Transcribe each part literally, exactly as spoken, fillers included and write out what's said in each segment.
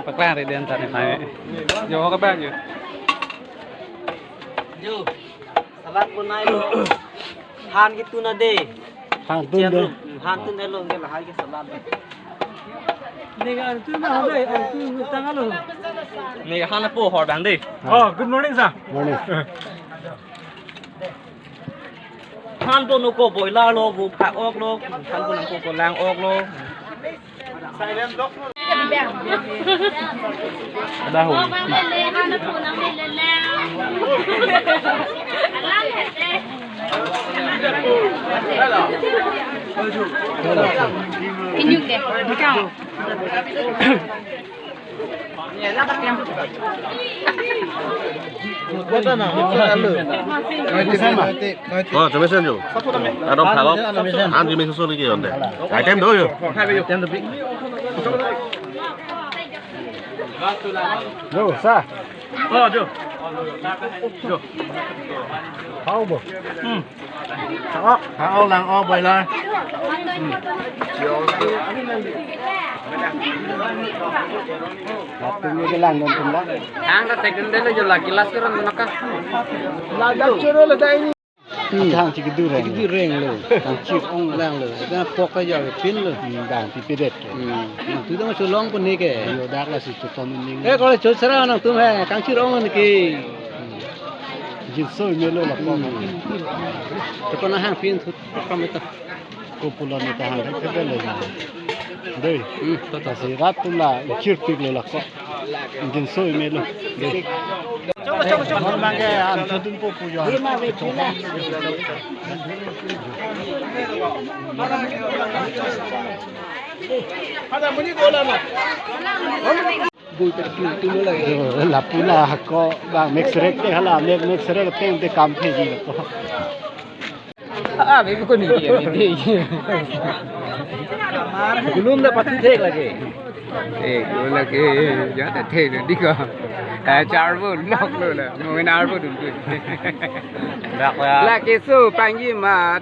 Paklang re den tani hai. Jo ka bang jo. Jo. Salad pon nai lo. Han ketun ade. Han tun de. Hmm, han tun elo ke lahai ke salad. Nega han tun na ade, han tun tang alo. Nega han po hor dang de. Oh, good morning, sir. Morning. Han po noko boiler lo, bu phak ok lo, han po nangko ko lang ok lo. Ada ho. Inyuk deh. Oh, jomesen jo. Adong phak ok. An jomesen so lagi onde. Item do jo. Jo, sa. Oh, jo. Jo. Hau bo. Hmm. Hau, hau lang, oh, boiler. Hmm. Latum ni lang nonton lang. Ang ta tek den lo jo la gilas keron naka. Ladak choro ladak ini. Hmm. Thang chik du reng. Chik du reng lo. Thang chik ong lang lo. Na pok ka ja pin lo. Hmm, dang pipedet ke. Hmm. Na tu dong cholong pun ni ke. Yo dak la si chutom ning. Eh, kalau chosra nang tum hai, kang chirong ni ke. Jinso melo la pok. Hmm. Chokon hang pin thut kam eta. Ko pulo ni ta hang ke le. Dei. Hmm, to to. Si rat tum la chirpik le la ko. Jinso melo. Dei. Chok, chok, chok. Mon bang ke an chodun po pujo. Ada muni bola na. Bui per tu tu lo lagi. Yo, lapu la ko bang mix rek te hala, mix, mix rek te te kam the ji ko. Ah, baby ko ni dia ni dia. Belum dapat the lagi. Eh, ko lagi ya ta the di ko. Eh, char bo lok lo la. Mo na bo dun dun. Lak la. Lagi su pangji mat.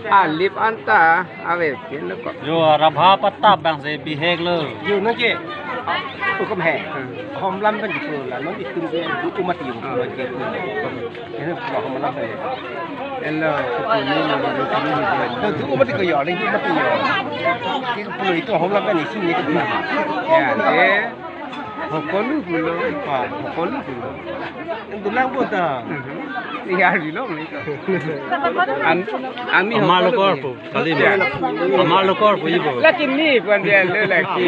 Alip anta ave pin lo ko. Yo, rabha patta bang se bihek lo. Yo, nang ke. Hukum hai. Hmm. Homlam kan gitu la, non itum ke hukum mati yung lo ke. Ini homlam kan. Hello, hukum ni lo, hukum ni lo. Nah, hukum mati ko yo, lagi mati yo. Ke pulo itu homlam kan isi ni ke. Ya, eh. Hokolu pulo, pa, hokolu pulo. Dulang po ta. Iya, bilo ni. An, ami Amar hokolu lokor pulo. Po, kali ni. Amar lokor po ibo. Laki ni puan dia lo laki.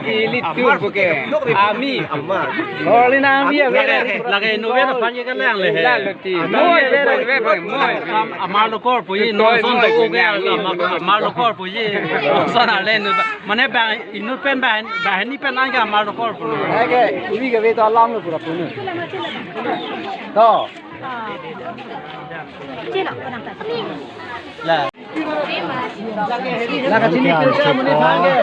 Ili tu buke. Ami. Amar. Oli na ami ya. Lagi, lagi nuwe na pan ye kan yang le he. Lalu ti. Moi, moi, moi, moi. Amar lokor po ye, no son to ko ke, amar lokor po ye. Son ale nu. Mane bang inut pen bang, bang ni pen an ke amar lokor pulo. Oke, ini ke beto alam lo pura puno. To. La. La ka chini pilsa muni thang ke.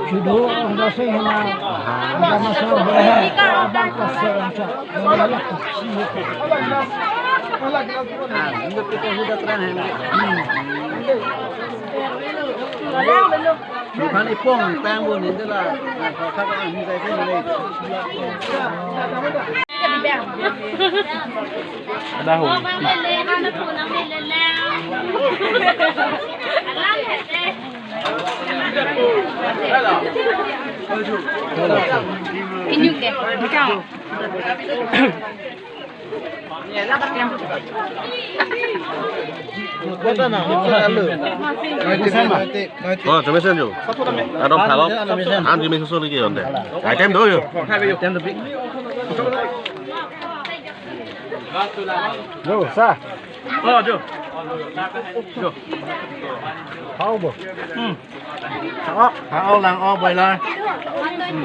Sudo ang daseng hina. Ang masuk. Abang kasih. Ah, ini kita sudah terang. Bukan ipong, tang bo ni de la. Nah, kalau kata ini saya pun ini. Ada ho. Inyuk deh. Bukan. Oh, jomesen jo. Adong phak ok. An jomesen so lagi onde. Item do jo. Jo, sa. Oh, jo. Jo. Hau bo. Hmm. Hau, hau lang, oh, boiler. Hmm.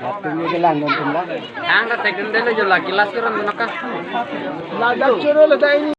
Latum ni ke lang nonton lang. Ang ta tek den lo jo la gilas keron naka. Ladak choro ladak ini.